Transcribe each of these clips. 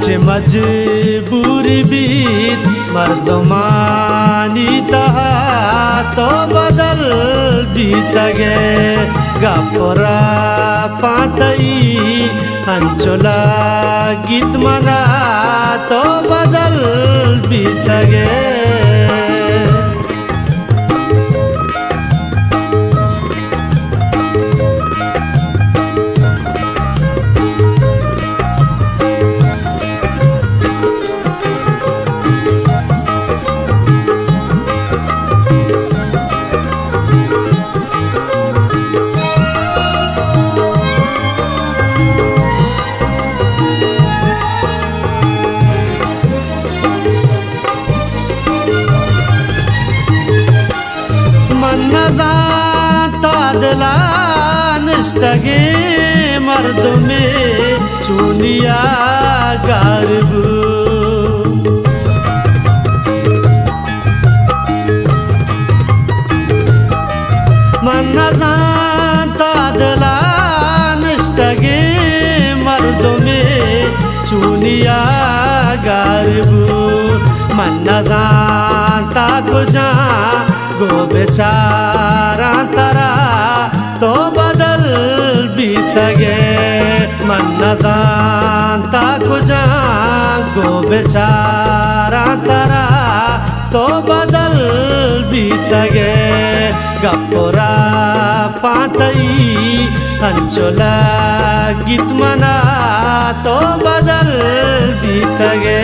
چہ مجبوری بیت مردمانی تہا تو بدل بیتگ ئے۔ گپ ءُ راپاں تئی انچو لگیت منا تو بدل بیتگ ئے۔ من نزانت آ دل ءَ نشتگیں مردمے چونیا گار بو۔ من نزانت آ دل ءَ نشتگیں مردمے چونیا گار بو۔ من نزانت آ کجا گوں بچاراں ترا تو بدل بیتگ ئے۔ من نزانت آ کجا گوں بچاراں ترا تو بدل بیتگ ئے۔ گپ ءُ راپاں تئی انچو لگیت منا تو بدل بیتگ ئے۔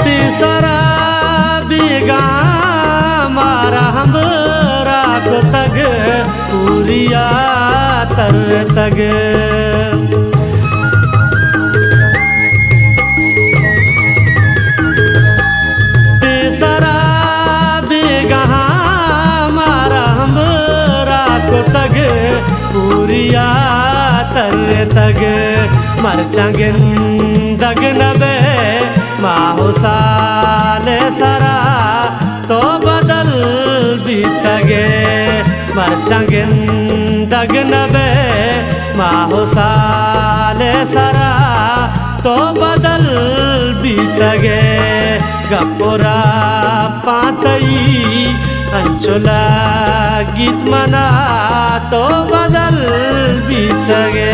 پیسرا بیگاہ مارا ہمراہ کتگ، پوریا ترتگ۔ پیسرا بیگاہ مارا ہمراہ کتگ، پوریا ترتگ۔ مرچاں گندگ نہ بئے ماہ ءُ سال ءِ سرا تو بدل بیتگ ئے۔ مرچاں گندگ نہ بئے ماہ ءُ سال ءِ سرا تو بدل بیتگ ئے۔ گپ ءُ راپاں تئی انچو لگیت منا تو بدل بیتگ ئے۔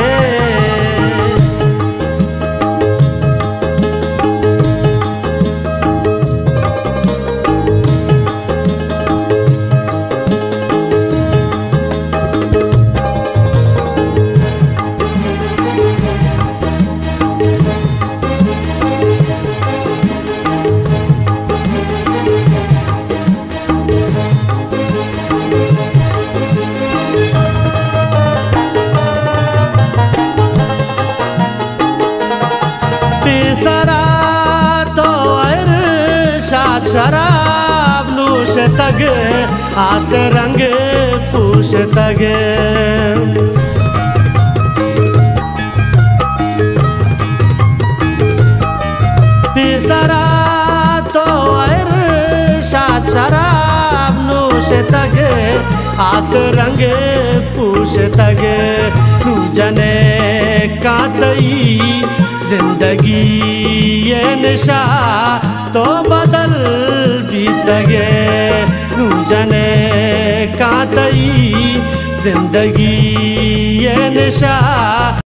پیسرا تو ارشاد شراب نوشتگ، آس رنگ پوشتگ۔ پیسرا تو ارشاد شراب نوشتگ، آس رنگ پوشتگ۔ نوں جنکاں تئی زندگی ءِ نشہ تو بدل بیتگ ئے۔ نوں جنکاں تئی زندگی ءِ نشہ